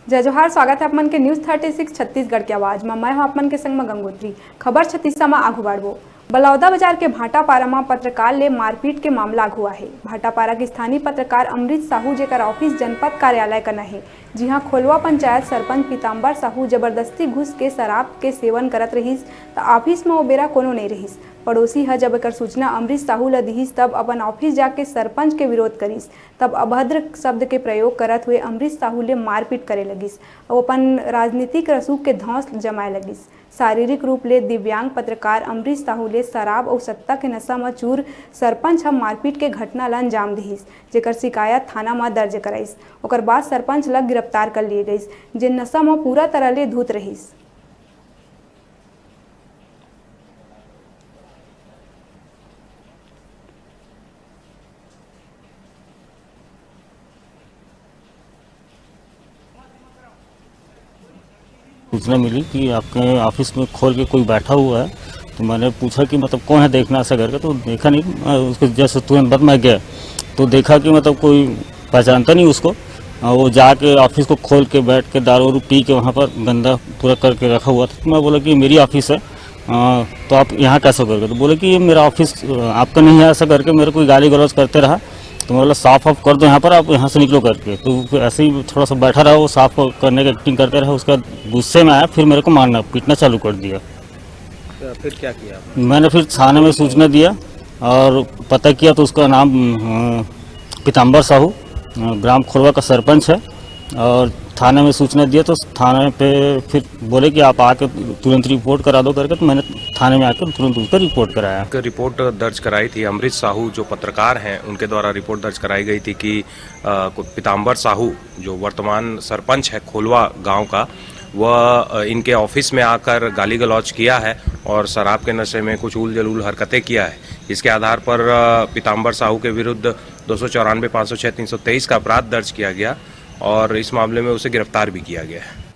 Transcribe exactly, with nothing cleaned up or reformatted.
जय जोहार, स्वागत है आप मन के News Thirty Six छत्तीसगढ़ के आवाज म। मैं हूं आप मन के संग म गंगोत्री। खबर छत्तीसा म आगू बढ़बो। बलौदा बाजार के भाटापारा म पत्रकार ले मारपीट के मामला आगू आहे। भाटापारा के स्थानीय पत्रकार अमृत साहू, जेकर ऑफिस जनपद कार्यालय कना हे, जिहां खोलवा पंचायत सरपंच पीताम्बर साहू जबरदस्ती घुस के शराब के सेवन करत रहिस, त ऑफिस म ओ बेरा कोनो नइ रहिस। पड़ोसी ह जब एकर सूचना अमृत साहू ल दिहिस, तब अपन ऑफिस जाके सरपंच के विरोध करिस। तब अभद्र शब्द के प्रयोग करत हुए अमृत साहू ले मारपीट करे लगिस अउ अपन राजनीतिक रसूख के धौंस जमाए लगिस। शारीरिक रूप ले दिव्यांग पत्रकार अमरीश साहू ले शराब अउ सत्ता के नशा म चूर सरपंच ह मारपीट के घटना ल अंजाम दिहिस, जेकर शिकायत थाना म दर्ज कराइस। ओकर बाद सरपंच ल गिरफ्तार कर लिए गइस, जे नशा म पूरा तरह ले धुत रहिस। सूचना मिली कि आपके ऑफिस में खोल के कोई बैठा हुआ है। तो मैंने पूछा कि मतलब कौन है, देखना ऐसा करके, तो देखा नहीं। मैं उसको जैसे तुरंत बाद मैं गया तो देखा कि मतलब कोई पहचानता नहीं उसको। आ, वो जाके ऑफिस को खोल के बैठ के दारू वारू पी के वहाँ पर गंदा पूरा करके रखा हुआ था। तो मैं बोला कि मेरी ऑफिस है, आ, तो आप यहाँ कैसे करके? तो बोले कि ये मेरा ऑफिस, आ, आपका नहीं है, ऐसा करके मेरे को गाली गलौज करते रहा। तो मैं बोला, साफ ऑफ कर दो यहाँ पर, आप यहाँ से निकलो करके। तो फिर ऐसे ही थोड़ा सा बैठा रहा वो साफ करने की एक्टिंग करते रहा। उसके बाद गुस्से में आया, फिर मेरे को मारना पीटना चालू कर दिया। तो फिर क्या किया आपने? मैंने फिर थाने में सूचना दिया और पता किया तो उसका नाम, अ, पीताम्बर साहू, अ, ग्राम खोलवा का सरपंच है। और थाने में सूचना दिया तो थाने पे फिर बोले कि आप आके तुरंत रिपोर्ट करा दो करके, तो मैंने थाने में आकर तुरंत उसका रिपोर्ट कराया। एक रिपोर्ट दर्ज कराई थी अमरीश साहू, जो पत्रकार हैं, उनके द्वारा रिपोर्ट दर्ज कराई गई थी कि, अ, को-, पीताम्बर साहू, जो वर्तमान सरपंच है खोलवा गांव का, वह, अ, इनके ऑफिस में आकर गाली गलौज किया है और शराब के नशे में कुछ उल जलूल हरकतें किया है। इसके आधार पर, अ, पीताम्बर साहू के विरुद्ध दो सौ चौरानवे, पाँच सौ छः, तीन सौ तेईस का अपराध दर्ज किया गया और इस मामले में उसे गिरफ्तार भी किया गया है।